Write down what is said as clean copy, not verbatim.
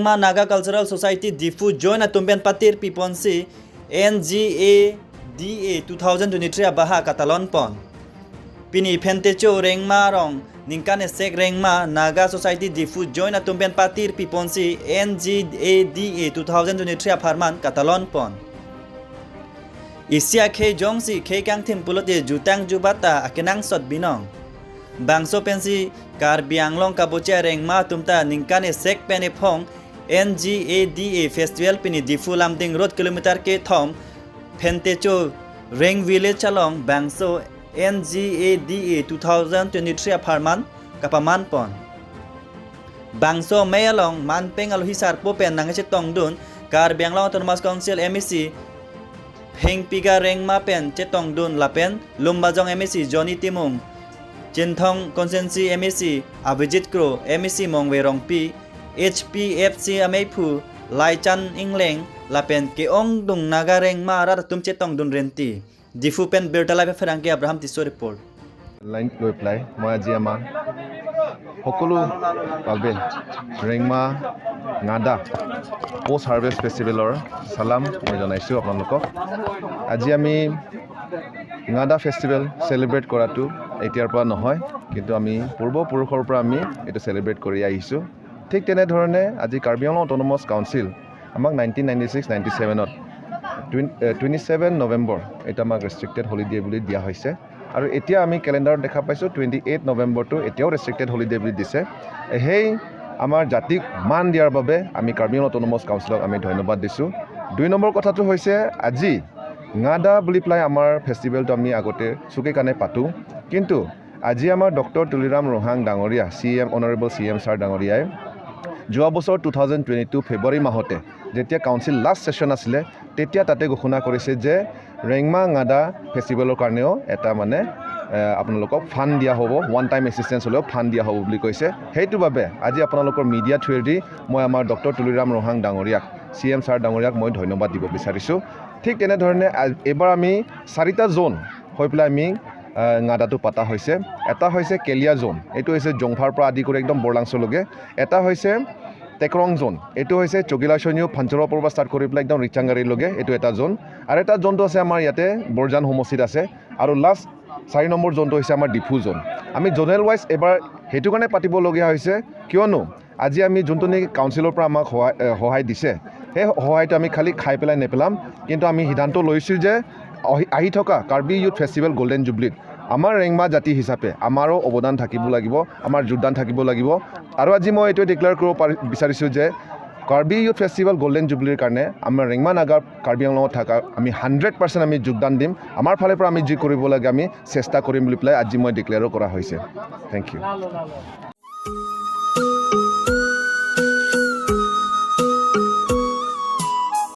Rengma Naga Cultural Society Diphu joint atumpen patir piponsi NGADA 2023 baha katalon pon. Pini Phentecho Rengma rong ningkane sek Rengma Naga Society Diphu joint atumpen patir piponsi NGADA 2023 farman katalon pon. Isia khe jongsi khe kang thim pulote jutang jubata akenang sot binong. Bangso pensi Karbi Anglong kabocha Rengma tumta ningkane sek pene phong NGADA festival pini Diphu Lamding road kilometer ke thom Phentecho Reng village chalong Bangso NGADA 2023 farman kapaman pon. Bangso mayalong manpeng alo hisar popen nangache tongdun Karbi Anglong Autonomous Council MEC Hengpiga Rengma pen chetong dun lapen Lumbajong MEC Johnny Timung Chinthong Consensi MEC Abhijit Kro MEC Mongwe Rongpi HPFC Ameipu Laichan Ingleng lapen Keong Dung Naga Rengma ra tum chetong dun renti Diphu pen Bertala Ferangke Abraham Tiso report. Line লৈ পেলাই মই আজি আমাৰ সকলো বাবে Rengma Naga post harvest ফেষ্টিভেলৰ চালাম মই জনাইছোঁ আপোনালোকক। আজি আমি নাগা ফেষ্টিভেল চেলিব্ৰেট কৰাটো এতিয়াৰ পৰা নহয়, কিন্তু আমি পূৰ্বপুৰুষৰ পৰা আমি এইটো চেলিব্ৰেট কৰি আহিছোঁ। ঠিক তেনেধৰণে আজি কাৰ্বি আংলং অট'নমাছ কাউন্সিল আমাক 1996 97ত 27 নৱেম্বৰ এইটো আমাক ৰেষ্ট্ৰিক্টেড হলিডে বুলি দিয়া হৈছে আৰু এতিয়া আমি কেলেণ্ডাৰত দেখা পাইছোঁ 28 নৱেম্বৰটো এতিয়াও ৰেষ্ট্ৰিক্টেড হলিডে বুলি দিছে। সেই আমাৰ জাতিক মান দিয়াৰ বাবে আমি কাৰ্বি আংলং অট'নমাছ কাউন্সিলক আমি ধন্যবাদ দিছোঁ। দুই নম্বৰ কথাটো হৈছে, আজি নাগা বুলি পেলাই আমাৰ ফেষ্টিভেলটো আমি আগতে চুকে কাণে পাতোঁ, কিন্তু আজি আমাৰ ডক্টৰ তুলিৰাম ৰংহাং ডাঙৰীয়া CM, honourable CM sir ডাঙৰীয়াই যোৱা বছৰ 2022 ফেব্ৰুৱাৰী মাহতে যেতিয়া কাউন্সিল লাষ্ট ছেশ্যন আছিলে, তেতিয়া তাতে ঘোষণা কৰিছে যে ৰেংমা নাগা ফেষ্টিভেলৰ কাৰণেও এটা মানে আপোনালোকক ফাণ্ড দিয়া হ'ব, ওৱান টাইম এছিষ্টেঞ্চ হ'লেও ফাণ্ড দিয়া হ'ব বুলি কৈছে। সেইটো বাবে আজি আপোনালোকৰ মিডিয়া থ্ৰুৱেদি মই আমাৰ ডক্টৰ তুলিৰাম ৰংহাং ডাঙৰীয়াক, চি এম ছাৰ ডাঙৰীয়াক মই ধন্যবাদ দিব বিচাৰিছোঁ। ঠিক তেনেধৰণে এইবাৰ আমি চাৰিটা জ'ন হৈ পেলাই আমি নাগাটো পতা হৈছে। এটা হৈছে কেলিয়া জ'ন, এইটো হৈছে জংফাৰ পৰা আদি কৰি একদম বৰলাংচলৈকে। এটা হৈছে টেকৰং জ'ন, এইটো হৈছে চকিলাচনীও ফাঞ্চৰৰ পৰা ষ্টাৰ্ট কৰি পেলাই একদম ৰিচাংগাৰীলৈকে, এইটো এটা জ'ন। আৰু এটা জ'নটো আছে আমাৰ ইয়াতে বৰজান সমষ্টিত আছে। আৰু লাষ্ট 4 নম্বৰ জ'নটো হৈছে আমাৰ ডিফু জ'ন। আমি জ'নেল ৱাইজ এইবাৰ সেইটো কাৰণে পাতিবলগীয়া হৈছে, কিয়নো আজি আমি যোনটো নেকি কাউন্সিলৰ পৰা আমাক সহায় দিছে, সেই সহায়টো আমি খালি খাই পেলাই নেপেলাম, কিন্তু আমি সিদ্ধান্ত লৈছোঁ যে আহি থকা কাৰ্বি ইউথ ফেষ্টিভেল গল্ডেন জুবলিত আমাৰ ৰেংমা জাতি হিচাপে আমাৰো অৱদান থাকিব লাগিব, আমাৰ যোগদান থাকিব লাগিব। আৰু আজি মই এইটোৱে ডিক্লেয়াৰ কৰিব বিচাৰিছোঁ যে কাৰ্বি ইউথ ফেষ্টিভেল গল্ডেন জুবলিৰ কাৰণে আমাৰ ৰেংমা নাগা কাৰ্বি আংলঙত থকা আমি 100% আমি যোগদান দিম। আমাৰ ফালৰ পৰা আমি যি কৰিব লাগে আমি চেষ্টা কৰিম বুলি পেলাই আজি মই ডিক্লেয়াৰো কৰা হৈছে। Thank you.